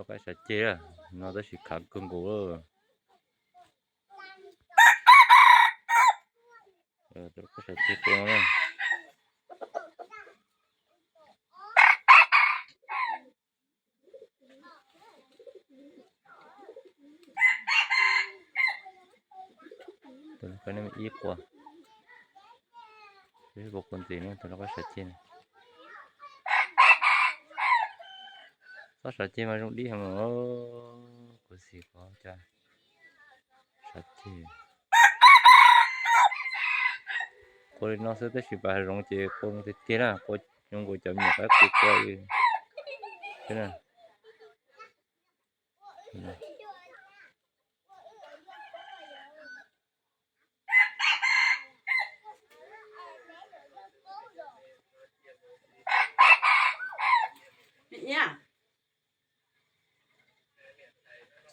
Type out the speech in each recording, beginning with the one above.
Qaib sav ceg no tab sis khav kawg nkaus lawm. Tus qaib sav ceg tua no na. Tus no ib qua, ib qua ntxiv na, tus no qaib sav ceg. Txhob sav ceg mas zoo dib heev os. Kuv xim qhov cas sav ceg. Qua li no xwb tab sis pas hav zoov ces qua zoo tiag tiag na, qua zoo nkaus cov me nyuam qaib qua li xwb na.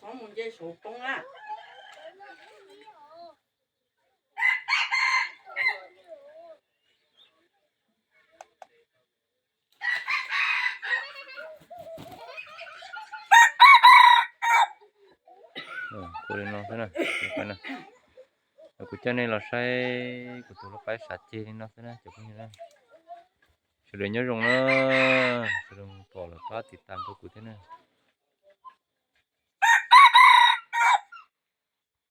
Txhob mus nce saud poob na. Ua li no xwb na. Kuv coj nej los saib kuv tus lub qaib sav ceg li no xwb na cov phooj ywg na. Sawv daws nyob zoo na, sawv daws pom los pab tiv tas rau kuv thiab na.